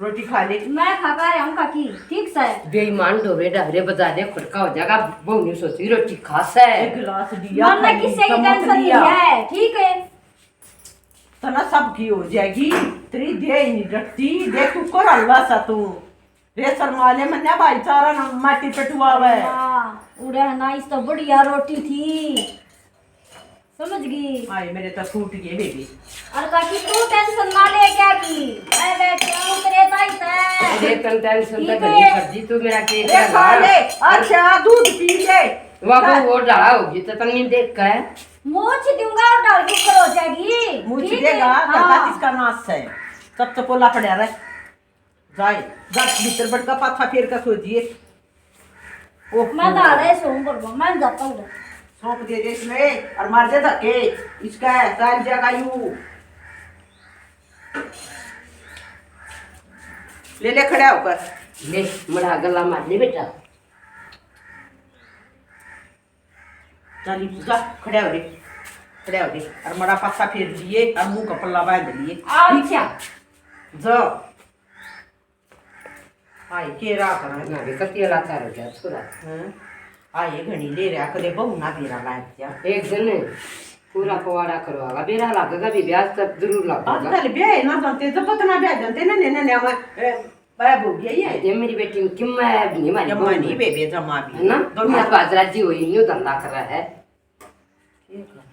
रोटी खा ले। मैं खा पा रहा हूँ काकी, ठीक से। बेईमान ढोरे डहरे बजा दे, खटका हो जाएगा। बहू ने सोची रोटी खा से। एक गिलास दिया, मन खाली किसी की चम्मच टेंशन नहीं लिया। है, ठीक है। तना सब की हो जाएगी, तेरी दे ही नहीं डटती। देख तू कर हलवा सा तू। रे शर्मा ले मन्या भाईचारा ना माटी पे टुआवे। हाँ, उड़े है ना, इस तो बढ़िया रोटी थी। समझ गई? हाय, मेरे तो फूट गए बेबी। और काकी तू टेंशन ना ले क्या की? मैं बैठ के आऊं तेरे ताई से। अरे तन टेंशन ठीक तक है। नहीं कर दी तू मेरा केक रे लगा। खा ले, अच्छा दूध पी ले। वाह, वो, वो डाला होगी तो तन नहीं देख के। मूछ दूंगा और डाल के खरो हो जाएगी। मूछ ठीक है? देगा, हाँ। करता किसका नाश है? सब तो पोला पड़ा रहे। जाए, जा भीतर बड़का पाछा फेर का सो जिए। ओह, मैं तो आ रहा है, सोऊं पड़वा, मैं जाता हूँ। सौंप दे दे इसमें और मार दे धक्के। इसका है, साल जगह यू। ले ले खड़ा होकर। ले, मड़ा गला मार ले बेटा। चल, जा, खड़ा हो रे, खड़ा हो रे। और मड़ा पासा फेर लिए और मुंह का पल्ला बांध लिए। आ, ठीक अच्छा। है? जा। आए, के रहा कर। ना रे, कतिया लाचार हो गया छोरा। हैं? आए, घणी ले रहा, कदे बहू ना बेरा लाग गया। एक दिन पूरा पवाड़ा करवागा, बेरा लागेगा भी, ब्याज तक जरूर लागेगा। आजकल ब्याह ना जानते, जब पतना ब्याह जानते ना, ने, ने, ने, ए, गायब हो गया ये। ये मेरी बेटी में किम्मा है, नहीं मारी जम्मा बहू नहीं में। बेबे, जम्मा भी। है ना? दोनों बात राजी हुई, न्यू धंधा कर रहा है। ठीक है।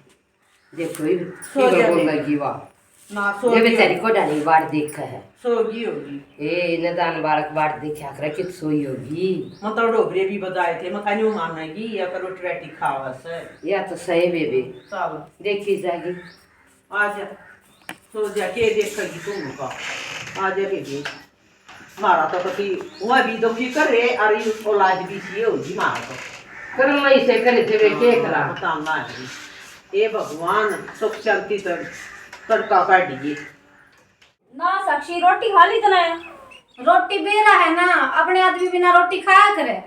देखो, ये सो क्या गया बोल बेबे। लगी वाह। ना, सो ये गई बेचारी होगी। को डाली बाट देख है। सो गई होगी। ए, नदान बालक बाट देखा करे, कित सोई होगी। मैं तो डोबरे भी बजाए थे, मैं कहा, न्यू मानेगी, या कर रोटी राटी खावा से। या तो सही बेबे। चल। देखी जाएगी। आ जा। सो जा, के देखेगी तू उनका? आ जा बेबे। मारा तो कभी वह भी दुखी कर रे, अरे औलाद भी सी होगी मारा तो। कर्म ऐसे करे थे वे, के हाँ, करा? पता ना है। हे भगवान, सुख शांति तर-, तड़का काढ़िए। ना साक्षी, रोटी खा ली तने? रोटी बेरा है ना, अपने आदमी बिना रोटी खाया करे।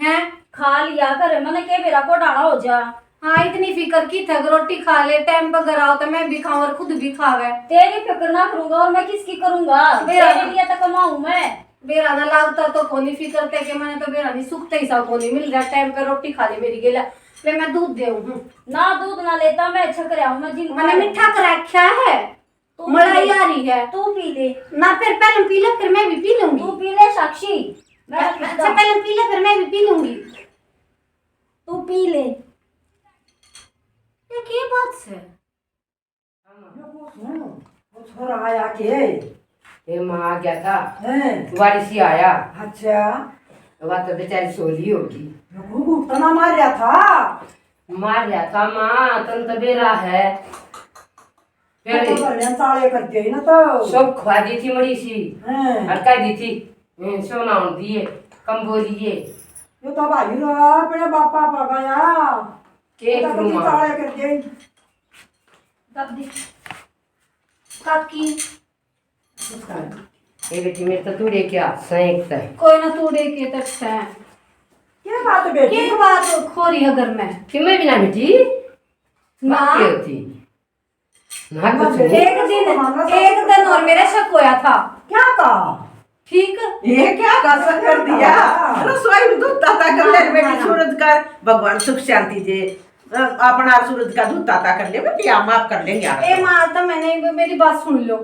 हैं? खा लिया कर, मने के बेरा को डाला हो जा। हाँ, इतनी फिक्र की थक, रोटी खा ले, टाइम पर घर आओ तो मैं भी खाऊं और खुद भी खावे। तेरी फिक्र ना करूंगा और मैं किसकी करूंगा? बेरा तेरे लिए तो कमाऊं मैं। बेरा ना लागता तो कोनी फिक्र ते के, मैंने तो बेरा नहीं सुखते ही सा कोनी मिल रहा, टाइम पे रोटी खा ले मेरी गेला। ले मैं दूध दे हूँ। ना दूध ना लेता मैं, छक रहा हूँ मैं जिन मैंने मीठा कर रखा है। तू मलाई पी ले। आ रही है। तू पी ले। ना, फिर पहले पी ले, फिर मैं भी पी लूंगी। तू पी ले साक्षी, मैं अच्छा, पहले पी ले, फिर मैं भी पी लूंगी। तू पी ले। ये के बात से? ये वो सुन, वो छोरा आया के? ये माँ आ गया था। हैं? बारिश ही आया। अच्छा। वह तो बेचारी सोली होगी। ये घूघू तना मार रहा था। मार रहा था माँ, तन तो बेरा है। फिर तो भले ताले कर दिए ना तो। सब खवा दी थी मड़ी सी। हैं। और कह दी थी, "हम्म, सोना होन दिए, कम बोलिए।" यो तो भाई रो अपने बापा पा गया। के तो करूँ कभी माँ? ताले कर दिए। दादी। काकी। ये बेटी, मेरे तो तूड़े के हाथ से एक तय। कोई ना, तूड़े के तक से। क्या बात है बेटी? के बात हो रही है घर में? कि मैं भी ना बेटी, ना। बात के होती? ना कुछ नहीं। एक दिन, एक दिन और मेरा शक होया था। क्या था? ठीक। ये क्या गलत कर दिया? हाँ। रसोई में दूध ताता कर ले, ना, बेटी, ना, ना। सूरज का भगवान सुख शांति दे। अ, अपना सूरज का दूध ताता कर ले बेटी, हम माफ कर लेंगे आपको। ए माँ, तो मैंने, मेरी बात सुन लो,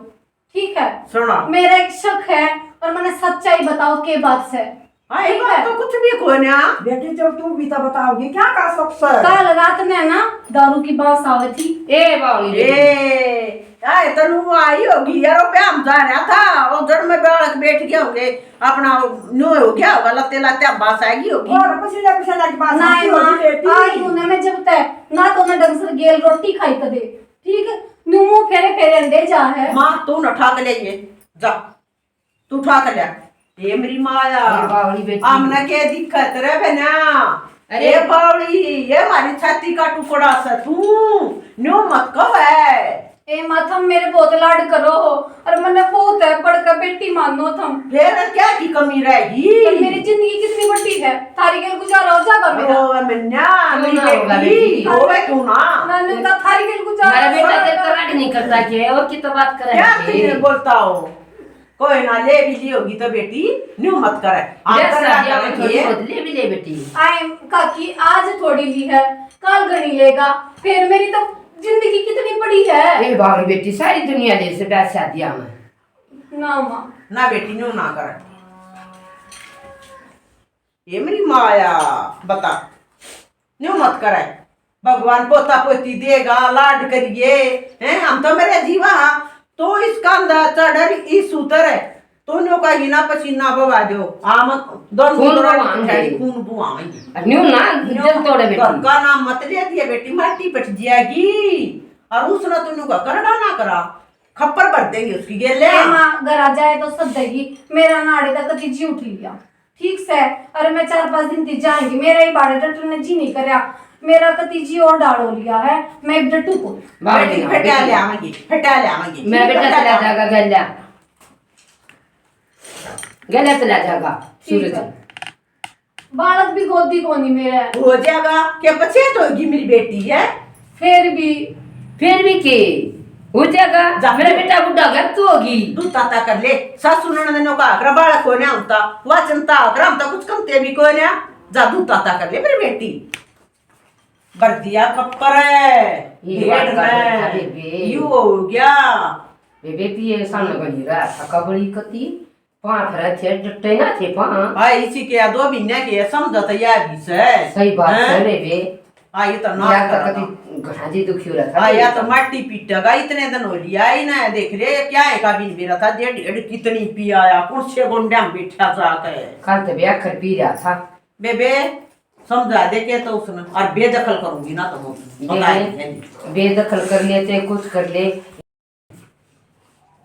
ठीक है? सुनो। मेरा एक शक है और मैंने सच्चाई बताओ के बात से। हाँ, ये ठीक बात है। तो कुछ भी कोई ना। बेटी, जब तू भी तो बताओगी, क्या का शक से? कल रात में ना दारू की बांस आवे थी। ए बावली बेटी। ए, आए तनु आई होगी यार, वो पे हम जा रहा था, वो जड़ में बालक बैठ गए होंगे, अपना न्यू हो गया होगा, लत्ते लत्ते बांस आ गई होगी। और पसीने पसीने की बांस नहीं आती होगी माँ, बेटी। आई हूँ ना मैं जब तक, ना तो ना ढंग से गेल रोटी खाई कदे, ठीक है? न्यू मुंह फेरे फेरे अंडे जा है। माँ, तू ना ठाक ले ये, जा। तू उठा कर लिया। हे मेरी माया, अरे बावली बेटी। हमने के दिक्कत रे बहना? अरे। ए बावली, ये हमारी छाती का टुकड़ा से तू न्यू मत कह। ए माँ, थम मेरे बहुत लाड करो हो और मन्ने बहुत है पढ़ कर बेटी मानो थम। फिर क्या की कमी रहेगी? पर मेरी जिंदगी कितनी बड़ी है, थारी गेल गुजारा हो जाएगा मेरा? ओ मन्या, क्यों मेरी ना होगा बेटी, बेटी? होवे क्यों ना? मैंने कहा थारी गेल गुजारा मेरा हो बेटा जाएगा। तेरे तो लाड नहीं करता के, और की तो बात करे क्या है? तुझे बोलता हो? कोई ना, ले भी ली होगी तो बेटी, न्यू मत करे। आप ले कर शादी रहा में थोड़ी ये। बहुत ले भी ले बेटी। आए काकी, आज थोड़ी ली है, कल घणी लेगा, फिर मेरी तो जिंदगी कितनी बड़ी है। ए बावली बेटी, सारी दुनिया ले से ब्याह शादियां में। ना माँ। ना बेटी, न्यू ना करे। ये मेरी माया, बता, न्यू मत करे। भगवान पोता पोती देगा, लाड करिए, हैं? हम तो मेरे जीवा, तो इसका अंदर चढ़ इस उतर है, तो न्यू का हीना पसीना बवा दो, हम दोनों खून तरफ बहाएंगे। ठहरी खून बुआवेंगे। न्यू ना न्यू दिल तोड़े बेटी। घर का नाम मत ले दिए बेटी, माटी पट जाएगी। और उसने तो न्यू का करड़ा ना करा, खप्पर भर देंगे उसकी गेले। ए माँ, घर आ जाए तो सद देगी, मेरा नाड़े तक कति जी उठ लिया। ठीक से, अरे मैं चार पांच दिन थी जाएंगी, मेरा ही बाड़े डटने जी नहीं करया, मेरा कति जी और डाल हो लिया है, मैं एक डटू को। बावली बेटी, ना, फटा बेटी। ले आवेंगी, फटा ले आवेंगी। मैं बेटा चला जाएगा गल्या, गल्या चला जाएगा ठीक सूरज। है। बालक भी गोदी कोनी मेरे। हो जाएगा, क्या पछेत होगी मेरी बेटी है? फिर भी। फिर भी के? हो जाएगा। जा मेरा तू। बेटा बुढ़ा हो गया, तू होगी। दूध ताता कर ले। सासू ननद ने कहा, "अगर बालक कोई ना होता, वह चिंता अगर हम तो कुछ कमते भी कोई ना, जा दूध ताता कर ले मेरी बेटी।" भर दिया खप्पर है। ये ढेर बात कर में। बेबे। यू हो गया। बेबे पिए सामने बनी रहा, थका बड़ी कती। पां फरा थे, डटे ना थे पां। आ, इसी के या दो महीने के समझ तो या भी से। सही बात हैं? से बेबे। आ, ये तो ना या तो करा कभी था। घना जी दुखी हो रहा था। आ, या तो माटी पीटेगा, इतने दिन हो लिया, ही ना देख ले, क्या है का भी नहीं मेरा था, डेढ़, डेढ़ कितनी पी आया, कौन से गोंडे में बैठा जाके। कल तो ब्याह कर पी रहा था। बेबे, समझा दे के तो उसने, और बेदखल करूंगी ना तो वो बेबे, बताएंगे। बेदखल कर ले, चाहे कुछ कर ले,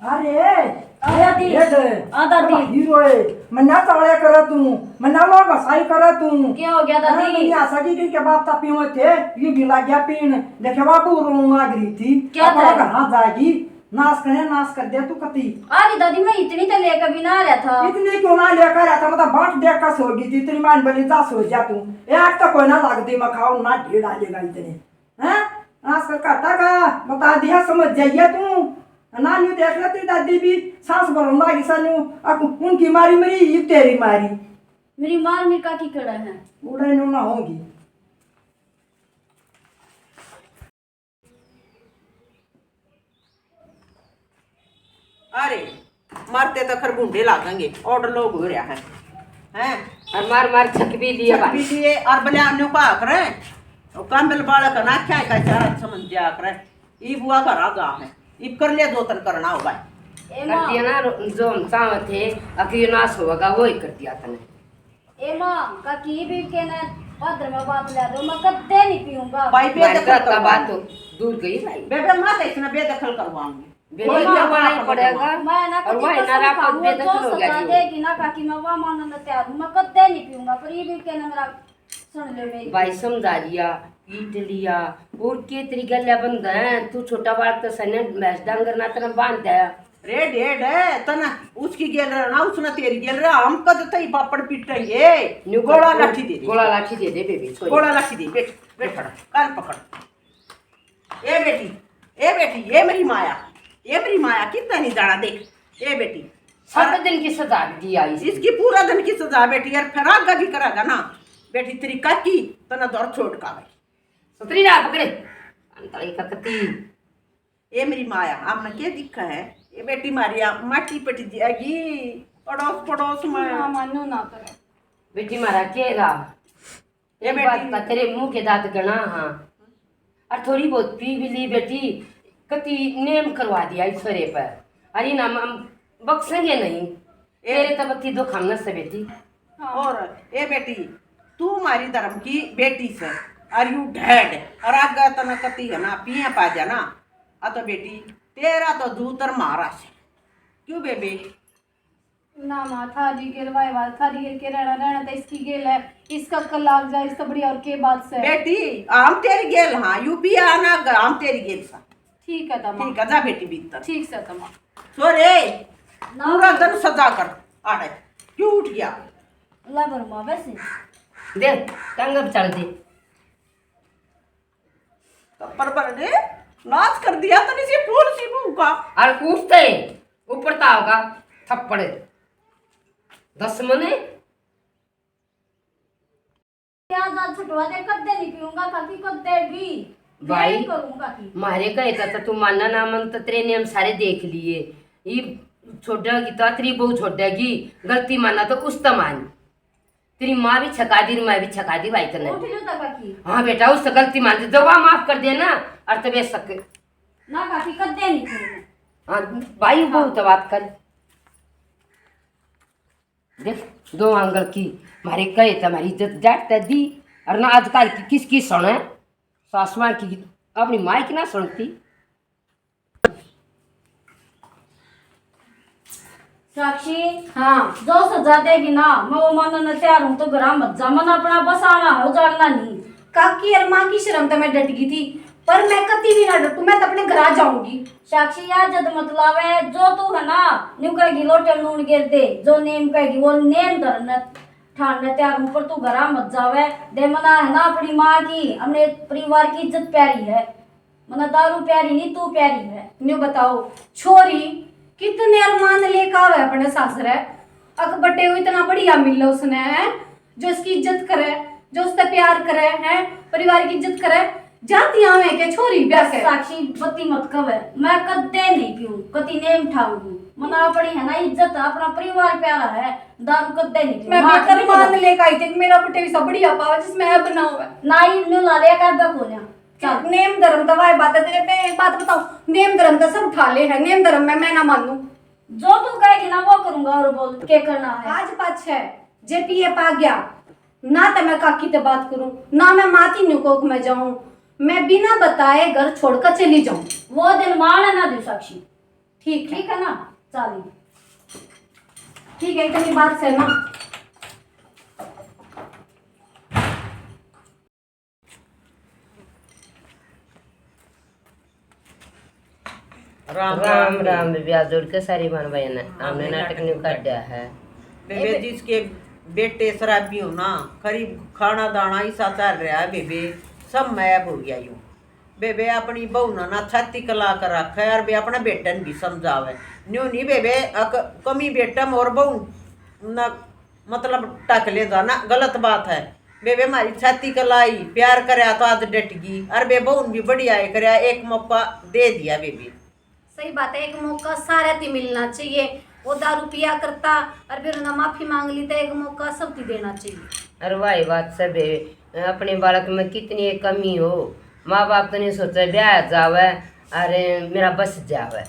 अरे, आ दादी, ये दे। आ दादी। अरे हीरो है, मन्ना चाले करे तू, मन्ना लो घसाई करे तू। क्या हो गया दादी? हाँ, मन्ना सगी के, के बाप ता पीवे थे, ये भी लग गया पीन। देखे बाबू रोन लाग रही थी। क्या अपना था? घर जाएगी, नाश करे, नाश कर दे तू कती। अरे दादी, मैं इतनी तो लेकर भी ना आ रहा था। इतनी क्यों ना लेकर आ रहा था? मतलब बाट देख का सो गई थी, तेरी मां ने बोली जा सो जा तू। एक तो कोई ना लगती, मैं खाओ ना ढेड़ा लेगा इतने। हैं? आजकल कहता का बता दिया, समझ जाइए तू। ना न्यू देख ले, तेरी दादी भी सांस भरन लागी सा न्यू। अब उनकी मारी मरी, ये तेरी मारी। मेरी माँ मेरी काकी कड़ा है। उड़े न्यू ना होगी। अरे, मरते तो खरबूंडे लागेंगे, और लोग हो रहा है, हैं? और मार मार छक भी लिए छक भी लिए, और बलियान न्यू कहा करे, और कांबल बालक ना क्या का चारा समझ दिया करे, ई बुआ घर आ गा है, इब कर ले दो तन करना हो भाई। ए कर माँ। दिया ना रो-, जो हम चाहते थे, अक ये नाश होगा, वो ही कर दिया तने। ए माँ, काकी भी कहना, भाद्र में बात ला दो, मैं कद्दे नहीं पीऊंगा। भाई, भाई, बेदखल करता करवा। बात तो दूर गई भाई। बेबे, मैं तो इसने बेदखल करवाऊंगी। बेबे, कोई करवाना ही पड़ेगा। मैं ना और कभी वही ना कसम रात को खाऊंगा, बेदखल जो हो गया सजा जी। देगी ना काकी, मैं वह मानने तैयार हूँ, मैं कद्दे नहीं पीऊंगा, पर ये भी कहना मेरा सुन ले मेरी। भाई समझा लिया, पीट लिया, और के तेरी गल्या बंद है, तू छोटा बालक तो सने भैंस डांगर ना तेरा बांध है। रे डेड है तना, उसकी गेल रहा ना, उसने तेरी गेल रहा, हम कद तई पापड़ पीटेंगे। न्यू गोला कर, लाठी दे दे। गोला लाठी दे दे बेबे, छोरी। गोला लाठी दे, बैठ, बैठ, पकड़, कान पकड़। ए बेटी, ए बेटी, ये मेरी माया, ये मेरी माया, कितना नहीं जाना देख। ए बेटी, सब दिन की सजा दी आई इसकी। इसकी पूरा दिन की सजा बेटी, यार फिर आगे भी करेगा ना। बेटी तेरी काकी तना दौर छोड़ का भाई। सतरी ना पकड़े, अंतराई का कती। ए मेरी माया, आपने के दिखा है? ये बेटी मारिया माटी पट जाएगी पड़ोस पड़ोस में। ना मानो ना करो। बेटी मारा के रहा? ये ये बात बेटी का तेरे मुंह के दांत गणा हाँ। और थोड़ी बहुत पी भी ली बेटी, कति नेम करवा दिया इस छोरे पर। अरे ना हम बख्शेंगे नहीं। ए तेरे तब अति दुख हम न से बेटी। हाँ। और ए बेटी, तू हमारी धर्म की बेटी से, और यू ढैड, और आगे तना कती है ना पिया पा जाना। आ तो बेटी, तेरा तो जूतर मारा से। क्यों बेबे? ना माँ, थारी गेल वाई बात, थारी गेल के रहना, रहना तो इसकी गेल है, इसका अक्कल लाग जाए, इससे बढ़िया और के बात से। बेटी, हम तेरी गेल, हाँ, यू पिया ना, हम तेरी गेल सा। ठीक है तमा। ठीक है, जा बेटी भीतर। ठीक से तमा। छोरे, ना। पूरा दिन सजा कर आड़े। क्यों उठ गया? ला भर माँ वैसे। दे, टंग अब चल दे। पर पर ने नाश कर दिया तने से फूल सी मुंह का। और उठते ऊपर ता होगा थप्पड़। दस मने। प्याज आज छुटवा दे, कद्दे नहीं पीऊंगा काकी, कद्दे भी। भाई, नहीं करूंगा की। मारे कहे था तो तू मानना ना मन तो तेरे ने हम सारे देख लिए। ये छोड़ेगी तो तेरी बहू छोड़ेगी, गलती माना तो उस तो मान। तेरी माँ भी छका दी, मैं भी छका दी भाई तने। उठ लो तो काकी। हाँ बेटा, उस गलती मान दे, जब माफ कर देना। और तबे सक ना काकी, कद्दे नहीं करूंगा। हाँ भाई, हाँ। बहुत बात कर। देख, दो आंगल की मारे कहे तो हमारी इज्जत जाट तै दी। और ना आजकल की किसकी सुने, सासुआ की, अपनी माई की ना सुनती। साक्षी, हाँ। जो सजा देगी ना, मैं वो मानने ने तैयार हूँ, तो घर मत जा, मन अपना बसाना हो, जानना नहीं। काकी और माँ की शर्म तो मैं डट गई थी, पर मैं कती भी ना डटू, मैं तो अपने घर आ जाऊंगी। साक्षी, या जद मत लावे, जो तू है ना, न्यू कहेगी लोटे नून गिर दे, जो नेम कहेगी वो नेम धरन ठान ने तैयार हूँ, पर तू घरा मत जावे। दे मना है ना अपनी माँ की, अपने परिवार की इज्जत प्यारी है। मना दारू प्यारी नहीं, तू प्यारी है। न्यू बताओ, छोरी कितने अरमान लेकर आवे अपने सासरे, अक बटे को इतना बढ़िया मिले उसने, हैं? जो उसकी इज्जत करे, जो उससे प्यार करे, हैं? परिवार की इज्जत करे, जाती आवे के छोरी ब्याह के। साक्षी, बत्ती मत कवे, मैं कद्दे नहीं पीऊं, कती नेम ठाऊं। मना अपनी है ना इज्जत, अपना परिवार प्यारा है, दारू कद्दे नहीं पीऊं। मैं माँ बेहतर की मान नहीं। लेकर आई थी कि मेरा बटे भी सब बढ़िया पावे, जिसमें है बनाओ है। ना ही न्यू ला लिया कर दो कोन्या। चल। नेम धर्म तो वाई बात है, तेरे पे एक बात बताऊं, नेम धर्म तो सब उठा ले है, नेम धर्म में मैं ना मानू। जो तू कहेगी ना वो करूंगा, और बोल के करना है। आज पाछे जे पिए पा गया ना, तो मैं काकी ते बात करूं ना, मैं माती न्यू कोक में जाऊं, मैं बिना बताए घर छोड़कर चली जाऊं। वो दिन माण ना दू साक्षी। ठीक है। ठीक है ना? चाली। ठीक है, इतनी बात से ना। राम राम राम। राम बेबे, हाथ जोड़ के सारी बहन भाई ने। हाँ, हमने नाटक नहीं काटा है। बेबे, जिसके बेटे शराबी हो ना, करीब खाना दाना ऐसा चल रहा है बेबे, सब मैब हो गया यूं। बेबे अपनी बहू ना, ना छाती कला कर रखा है, और बे अपने बेटे ने भी समझावे। न्यू नहीं बेबे, अक कमी बेटे में और बहू ना, मतलब टक ले जाना गलत बात है। बेबे हमारी छाती कलाई, प्यार करया तो आज डट गई, और बे बहू ने भी बढ़िया है करया, एक मौका दे दिया बेबे। सही बात है, एक मौका सारे ती मिलना चाहिए। वो दारू पिया करता और फिर उन्हें माफी मांग ली, तो एक मौका सब ती देना चाहिए। अरे वाही बात से बे, अपने बालक में कितनी एक कमी हो, माँ बाप तो नहीं सोचे ब्याह जावे, अरे मेरा बस जावे।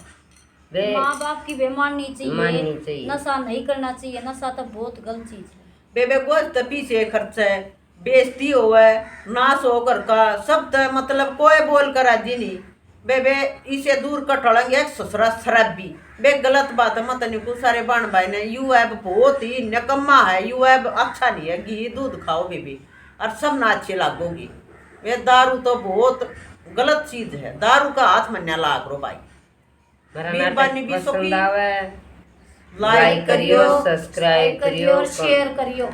बे माँ बाप की बे माननी चाहिए, माननी चाहिए। नशा नहीं करना चाहिए, नशा तो बहुत गलत चीज है। बेबे गोज तो पीछे खर्चा है, बेइज्जती होवे, नाश हो घर का, सब त मतलब कोई बोल कर राजी नहीं। बेबे इसे दूर कटोलेंगे एक ससुरा शराबी। बे गलत बात है, मत निकू सारे बाण भाई ने, यू ऐब बहुत ही निकम्मा है, यू ऐब अच्छा नहीं है। घी दूध खाओ बेबे, और सब ना अच्छे लागोगे। वे दारू तो बहुत गलत चीज है, दारू का हाथ मन्या लाग रो भाई। मेरा नाटक पसंद आवे, लाइक करियो, सब्सक्राइब करियो और शेयर करियो।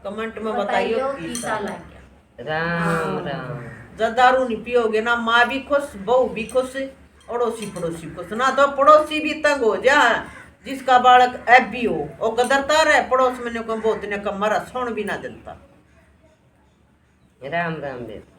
कमेंट में बताइयो किसा लग गया। राम राम। जब दारू नहीं पियोगे ना, माँ भी खुश, बहू भी खुश, अड़ोसी पड़ोसी खुश। ना तो पड़ोसी भी तंग हो जा, जिसका बालक ऐबी हो, वो गदरता रहे पड़ोस में, ने को बहुत ने कम मारा सुन भी ना देता। राम राम बेटा।